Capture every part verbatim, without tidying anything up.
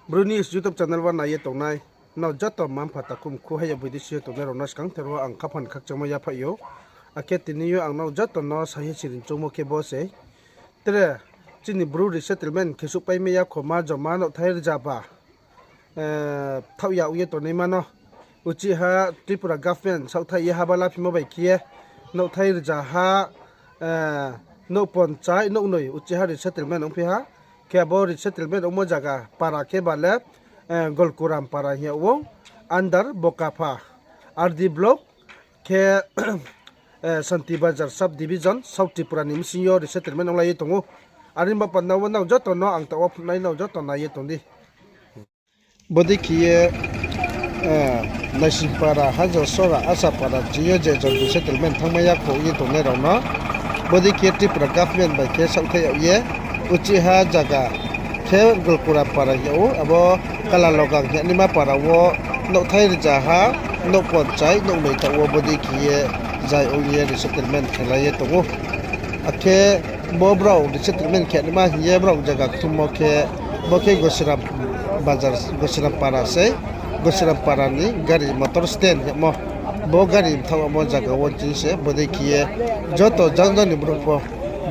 Bru News YouTube channel wo nai ye tongnai nrao joto mma-mpha, takhu mkhu, haya boi dei si ye tongnai rao no skangther wo ang khaphang khakchangmo yaphaih ou. Akhe tini yo ang nrao joto no sa ye siring choungmo khe bo se. Tre chini Bru resettlement khe souhpai mai ya khoma joma nouhthai rzaba thaoh ya ong ye tongnaima no uchih ha Tripura government saohthaih ye haba laphimo bai khe ye nouhthai rzaha nouh ponchai nouh noi uchih ha resettlement ongphi ha. Khe abo resettlement ongmo zaga para khe ba le Golkuram para hing yag ou, under Bokapha, R D block, khe Santi Bazar sub division, South Tripura ni bsing yo resettlement onglai ye tong ou. Are ni ba panda wo nrao joto no ang taoh wo phnuhnai, nrao joto nai ye tong di. Bodei khe ye Naisingpara, Hajosora, Asapara ching yo je jon resettlement thanngmai ya kho ong ye tongnai rao no bodei khe Tripura government bai khe saohthaih yag ye uchih ha zaga khe Golkuram para hing yag ou, abo Kalalogang hing yag naima para wo nouhthai rzaha nouh ponchai nouh noi taoh wo bodei khe ye zai ong ye resettlement khelai ye tong ou. Akhe bo brao resettlement khe naima hing ye brao zaga kthummo khe, bo khe Gosiram Bazar, Gosiram para sei, Gosiram para ni gari motor stand hingmo, bo gari mthaohmo zaga wo ching se bodei khe ye joto jang jang ni brouh pho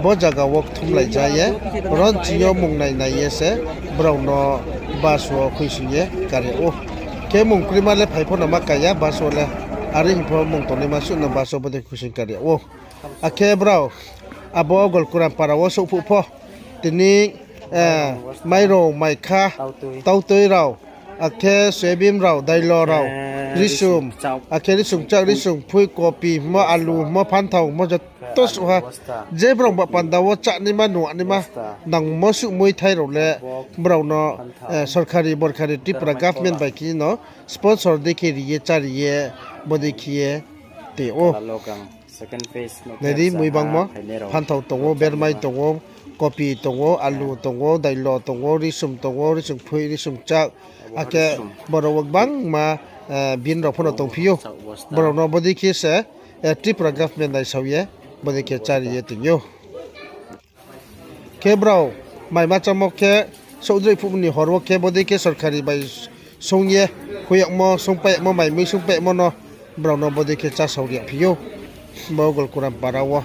bo zaga wo kthumlai ja ye, ron ching yo mung nai nai ye se brao no bus wo khuisoing ye kar yag ou. Khe mung kroima le phai pho no ma ka ya bus wo le, are hing pho mung tongnaima suh no bus wo bodei khuisoing kar yag ou. Akhe brao abo Golkuram para wo souhphuh pho tini mairung, maikha, tautui rao, akhe soyabin rao, dailo rao, risum, akhe risum chak, risum phui, kopi hingmo, alu hingmo, phanthao hingmo joto suh ha. Je brao ba panda wo chánaima nung naima nangmo suh muithai rao le brao no sorkari borkari Tripura government bai khe no sponsor dei khe ri ye chári ye bodei khe ye tong ou. Nai di, mui bangmo, phanthao tong ou, bermai tong ou, kopi tong ou, alu tong ou, dailo tong ou, risum tong ou, risum phui, risum chak, akhe borao wo gbangma bin rao pho no tongphi ou. Brao no bodei khe se Tripura government naisao ye bodei khe chári ye tong ou. Khe brao maima chámo khe souhdroi phuh ni hor wo khe bodei khe sorkari bai song ye, khui yagmo, songpai yagmo, mai mui songpai yagmo no brao no bodei khe chásao ri yagphi ou. Bo Golkuram para wo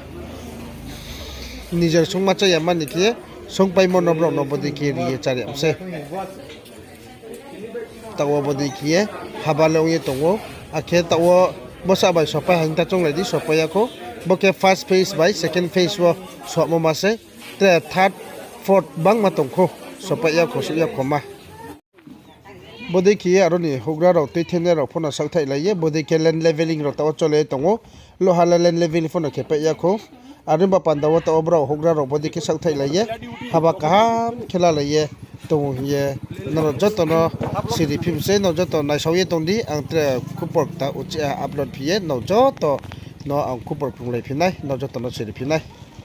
nijer songma chá ya mani khe songpaimo no brao no bodei khe ri ye chári yag mi sei. Taoh wo bodei khe ye haba le ong ye tong ou. Akhe taoh wo bsa bai sopai ha hing ta chounglai di, sopai ya khou. Bo khe first phase bai second phase wo somo ma sei. Tre third, fourth bangma tong khou, sopai ya khou, souh ya khoma. Bodei khe ye aro ni houhgra rao tuithenai rao pho no saohthaihlai ye, bodei khe land levelling rao taoh wo cholai ye tong ou. Loha le land levelling pho no khe pai ya khou. Are ni ba panda wo taoh wo brao houhgra rao bodei khe saohthaihlai ye, haba kaham khe lalai ye tong ou hing ye nrao joto no siri phi mi sei. Nrao joto naisao ye tong di, ang tre khupor kta uchih ha upload phi ye nrao joto no ang khupor krunglai phi nai, nrao joto no siri phi nai.